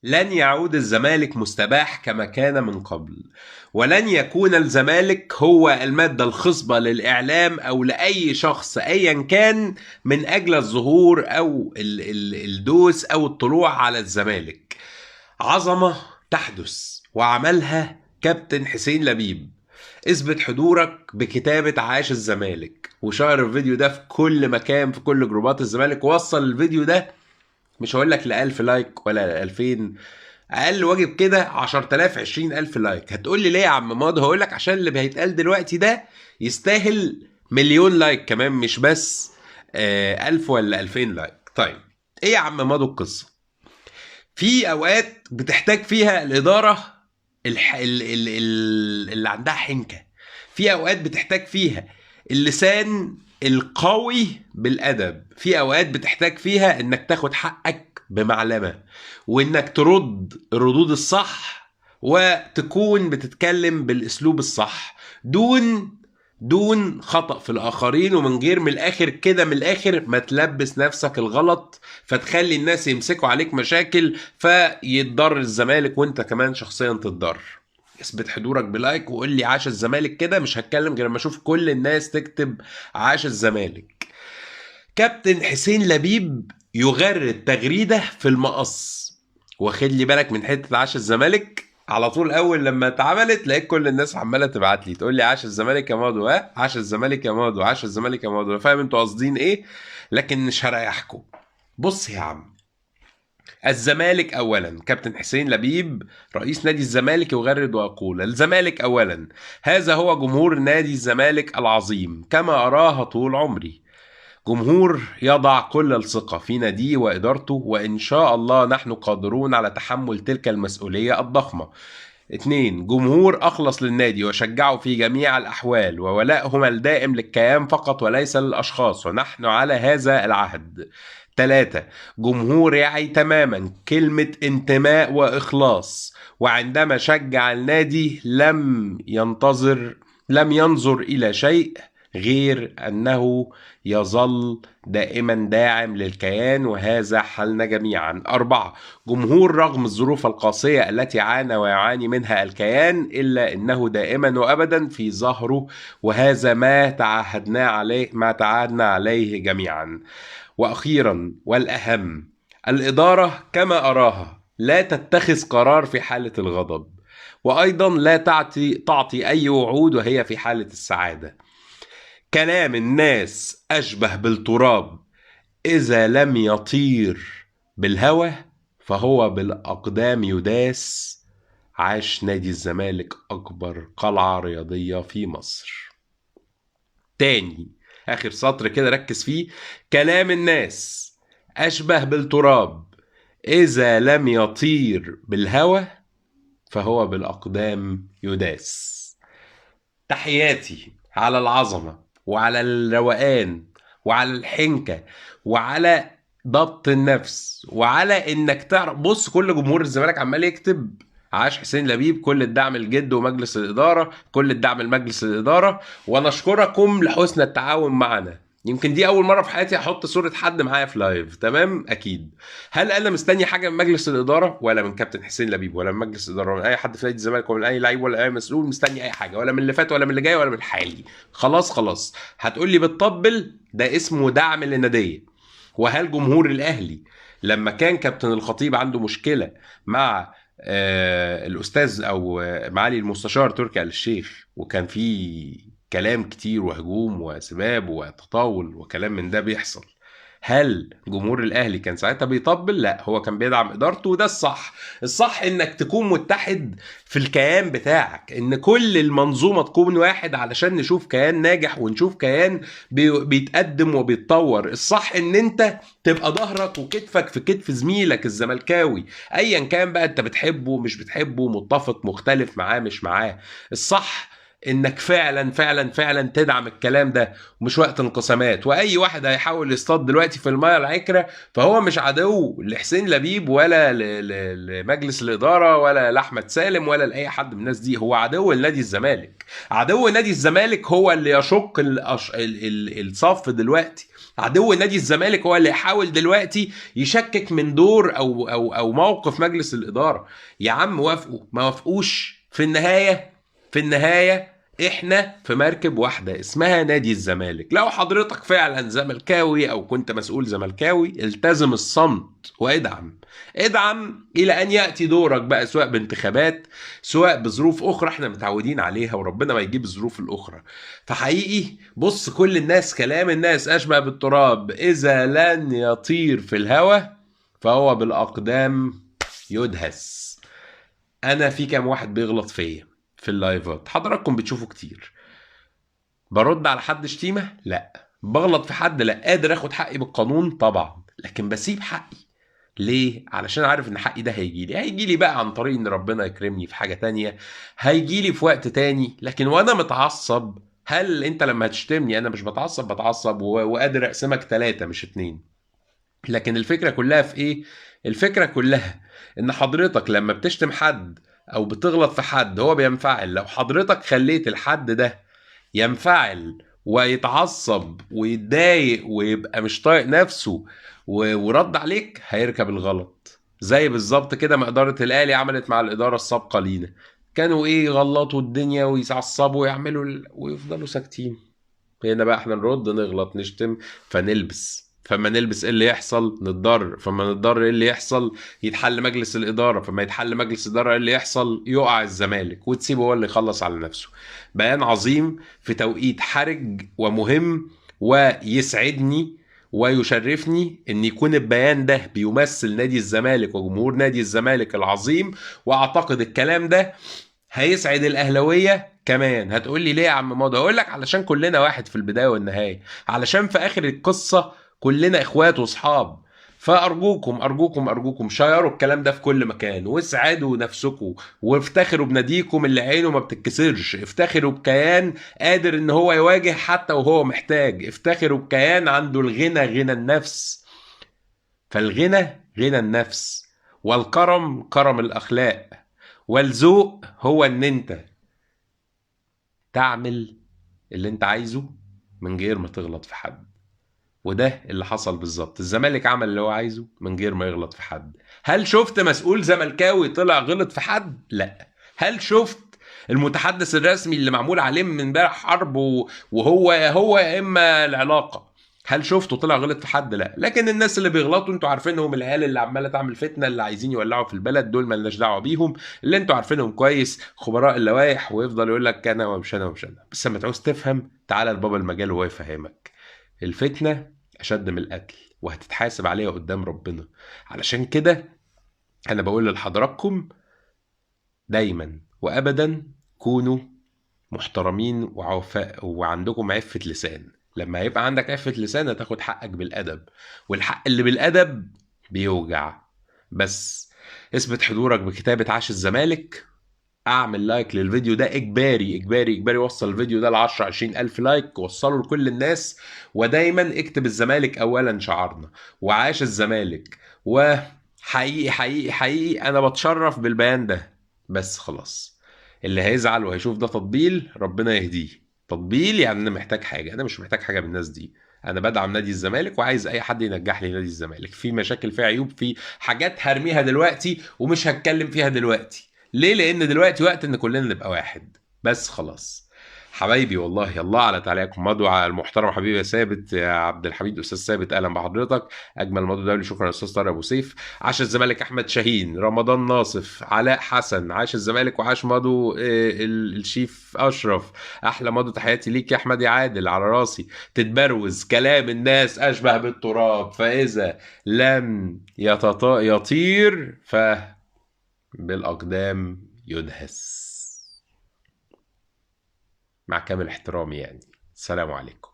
لن يعود الزمالك مستباح كما كان من قبل، ولن يكون الزمالك هو المادة الخصبة للإعلام أو لأي شخص أيا كان من أجل الظهور أو الدوس أو الطلوع على الزمالك. عظمة تحدث وعملها كابتن حسين لبيب. اثبت حضورك بكتابة عاش الزمالك، وشير الفيديو ده في كل مكان، في كل جروبات الزمالك. وصل الفيديو ده مش هقول لك ل1000 like ولا 2000، اقل واجب كده 10000 20000 like. هتقول لي ليه يا عم ماضي؟ هقول لك عشان اللي هيتقال دلوقتي ده يستاهل 1,000,000 like كمان، مش بس 1000 ولا 2000 like. طيب ايه يا عم ماضي القصة؟ في اوقات بتحتاج فيها الادارة اللي عندها حنكه، في اوقات بتحتاج فيها اللسان القوي بالادب، في اوقات بتحتاج فيها انك تاخد حقك بمعلمه، وانك ترد الردود الصح، وتكون بتتكلم بالاسلوب الصح دون خطأ في الاخرين، ومن غير من الاخر كده، من الاخر ما تلبس نفسك الغلط فتخلي الناس يمسكوا عليك مشاكل فيتضر الزمالك وانت كمان شخصيا تتضر. اثبت حضورك ب like وقول لي عاش الزمالك كده، مش هتكلم غير لما اشوف كل الناس تكتب عاش الزمالك. كابتن حسين لبيب يغرد تغريدة في المقص، واخد لي بالك من حتة عاش الزمالك على طول. اول لما اتعملت لقيت كل الناس عمالة تبعت لي تقول لي عاش الزمالك يا مادو، ها عاش الزمالك يا مادو، عاش الزمالك يا مادو. فاهم انتوا قاصدين ايه، لكن مش هريحكم. بص يا عم، الزمالك اولا. كابتن حسين لبيب رئيس نادي الزمالك يغرد ويقول: الزمالك اولا، هذا هو جمهور نادي الزمالك العظيم كما اراها طول عمري، جمهور يضع كل الثقة في ناديه وإدارته، وإن شاء الله نحن قادرون على تحمل تلك المسؤولية الضخمة. 2، جمهور أخلص للنادي وشجعه في جميع الأحوال، وولائهم الدائم للكيان فقط وليس للأشخاص، ونحن على هذا العهد. 3، جمهور يعي تماما كلمة انتماء وإخلاص، وعندما شجع النادي لم ينظر إلى شيء غير أنه يظل دائما داعم للكيان، وهذا حالنا جميعا. 4، جمهور رغم الظروف القاسية التي عانى ويعاني منها الكيان إلا أنه دائما وأبدا في ظهره، وهذا ما تعاهدنا عليه، ما تعاهدنا عليه جميعا. وأخيرا والأهم، الإدارة كما أراها لا تتخذ قرار في حالة الغضب، وأيضا لا تعطي أي وعود وهي في حالة السعادة. كلام الناس أشبه بالتراب، إذا لم يطير بالهوى فهو بالأقدام يداس. عاش نادي الزمالك، أكبر قلعة رياضية في مصر. تاني آخر سطر كده ركز فيه: كلام الناس أشبه بالتراب، إذا لم يطير بالهوى فهو بالأقدام يداس. تحياتي على العظمة وعلى الروقان وعلى الحنكة وعلى ضبط النفس وعلى انك تعرف. بص، كل جمهور الزمالك عمال يكتب عاش حسين لبيب، كل الدعم الجد ومجلس الإدارة، كل الدعم لمجلس الإدارة، ونشكركم لحسن التعاون معنا. يمكن دي أول مرة في حياتي أحط صورة حد معايا في لايف، تمام؟ أكيد. هل أنا مستني حاجة من مجلس الإدارة ولا من كابتن حسين لبيب ولا من مجلس الإدارة ولا من أي حد في نادي الزمالك ولا من أي لعيب ولا أي مسؤول؟ مستني أي حاجة، ولا من اللي فات ولا من اللي جاي ولا من الحالي. خلاص خلاص. هتقول لي بتطبل، ده اسمه دعم للنادية. وهل جمهور الأهلي لما كان كابتن الخطيب عنده مشكلة مع الأستاذ أو معالي المستشار تركي آل الشيخ، وكان في كلام كتير وهجوم وسباب وتطاول وكلام من ده بيحصل، هل جمهور الأهلي كان ساعتها بيطبل؟ لا، هو كان بيدعم إدارته، وده الصح. الصح إنك تكون متحد في الكيان بتاعك، إن كل المنظومة تكون واحد علشان نشوف كيان ناجح ونشوف كيان بيتقدم وبيتطور. الصح إن أنت تبقى ظهرك وكتفك في كتف زميلك الزملكاوي، أيا كان بقى أنت بتحبه مش بتحبه، متفق مختلف معاه مش معاه. الصح انك فعلا فعلا فعلا تدعم الكلام ده، ومش وقت انقسامات. واي واحد هيحاول يصطاد دلوقتي في المايه العكره فهو مش عدو لحسين لبيب ولا لمجلس الادارة ولا لاحمد سالم ولا لاي حد من الناس دي، هو عدو لنادي الزمالك. عدو نادي الزمالك هو اللي يشق الصف دلوقتي. عدو نادي الزمالك هو اللي يحاول دلوقتي يشكك من دور او او او موقف مجلس الادارة. يا عم وافقوا ما وافقوش، في النهاية في النهاية احنا في مركب واحدة اسمها نادي الزمالك. لو حضرتك فعلا زملكاوي او كنت مسؤول زملكاوي التزم الصمت وادعم، ادعم الى ان ياتي دورك بقى، سواء بانتخابات سواء بظروف اخرى احنا متعودين عليها، وربنا ما يجيب الظروف الاخرى. فحقيقي بص، كل الناس كلام الناس اشبه بالتراب، اذا لن يطير في الهوى فهو بالاقدام يدهس. انا في كام واحد بيغلط فيا في اللايفات، حضراتكم بتشوفوا كتير، برد على حد شتيمه؟ لا. بغلط في حد؟ لا. قادر اخد حقي بالقانون؟ طبعا، لكن بسيب حقي ليه؟ علشان عارف ان حقي ده هيجيلي، هيجيلي بقى عن طريق ان ربنا يكرمني في حاجة تانية، هيجيلي في وقت تاني. لكن وانا متعصب، هل انت لما هتشتمني انا مش بتعصب؟ بتعصب وقادر اقسمك 3 مش 2. لكن الفكرة كلها في ايه؟ الفكرة كلها ان حضرتك لما بتشتم حد او بتغلط في حد هو بينفعل. لو حضرتك خليت الحد ده ينفعل ويتعصب ويتضايق ويبقى مش طايق نفسه ورد عليك، هيركب الغلط. زي بالظبط كده ما إدارة الأهلي عملت مع الإدارة السابقة لينا، كانوا إيه، يغلطوا الدنيا ويتعصبوا ويعملوا ويفضلوا ساكتين. هنا بقى احنا نرد، نغلط، نشتم، فنلبس. فما نلبس ايه اللي يحصل؟ نتضرر. فما نتضرر ايه اللي يحصل؟ يتحل مجلس الإدارة. فما يتحل مجلس الإدارة ايه اللي يحصل؟ يقع الزمالك وتسيبه هو اللي يخلص على نفسه. بيان عظيم في توقيت حرج ومهم، ويسعدني ويشرفني ان يكون البيان ده بيمثل نادي الزمالك وجمهور نادي الزمالك العظيم، واعتقد الكلام ده هيسعد الاهلاوية كمان. هتقول لي ليه يا عم ماضي؟ هقول لك علشان كلنا واحد في البداية والنهاية، علشان في اخر القصة كلنا اخوات واصحاب. فارجوكم ارجوكم ارجوكم شيروا الكلام ده في كل مكان، واسعدوا نفسكم وافتخروا بناديكم اللي عينه ما بتتكسرش، افتخروا بكيان قادر ان هو يواجه حتى وهو محتاج، افتخروا بكيان عنده الغنى، غنى النفس. فالغنى غنى النفس، والكرم كرم الاخلاق، والذوق هو ان انت تعمل اللي انت عايزه من غير ما تغلط في حد. وده اللي حصل بالظبط، الزمالك عمل اللي هو عايزه من غير ما يغلط في حد. هل شفت مسؤول زملكاوي طلع غلط في حد؟ لا. هل شفت المتحدث الرسمي اللي معمول عليه من امبارح حرب وهو هو يا اما العلاقة، هل شفته طلع غلط في حد؟ لا. لكن الناس اللي بيغلطوا انتوا عارفينهم، العيال اللي عماله تعمل فتنة، اللي عايزين يولعوا في البلد، دول مالناش دعوه بيهم، اللي انتوا عارفينهم كويس، خبراء اللوائح، ويفضل يقول لك انا ومش انا ومش انا. بس لما تعوز تفهم تعالى لبابا المجال وهو يفهمك. الفتنة أشد من القتل وهتتحاسب عليها قدام ربنا. علشان كده أنا بقول لحضراتكم دايما وأبدا كونوا محترمين وعفاء وعندكم عفة لسان. لما يبقى عندك عفة لسان هتاخد حقك بالأدب، والحق اللي بالأدب بيوجع. بس اثبت حضورك بكتابة عاش الزمالك، اعمل like للفيديو ده اجباري اجباري اجباري، وصل الفيديو ده ل 10 20 الف like، وصله لكل الناس. ودايما اكتب الزمالك اولا شعارنا، وعاش الزمالك. وحقيقي حقيقي حقيقي انا بتشرف بالبيان ده. بس خلاص، اللي هيزعل وهيشوف ده تطبيل ربنا يهديه. تطبيل يعني انا محتاج حاجة؟ انا مش محتاج حاجة من الناس دي. انا بدعم نادي الزمالك وعايز اي حد ينجح لي نادي الزمالك. في مشاكل، في عيوب، في حاجات هرميها دلوقتي ومش هتكلم فيها دلوقتي. ليه؟ لان دلوقتي وقت ان كلنا نبقى واحد. بس خلاص حبايبي، والله الله على تعليقكم. مضوا على المحترم حبيبي يا ثابت، يا عبد الحميد، استاذ ثابت، اهلا بحضرتك. اجمل موضوع دولي، شكرا يا استاذ طارق ابو سيف. عاش الزمالك احمد شاهين، رمضان ناصف، علاء حسن، عاش الزمالك وعاش مضو الشيف اشرف، احلى مضو، تحياتي ليك يا احمد يا عادل، على راسي. تتبروز كلام الناس اشبه بالتراب، فاذا لم يطير ف بالأقدام يدهس. مع كامل احترامي يعني. السلام عليكم.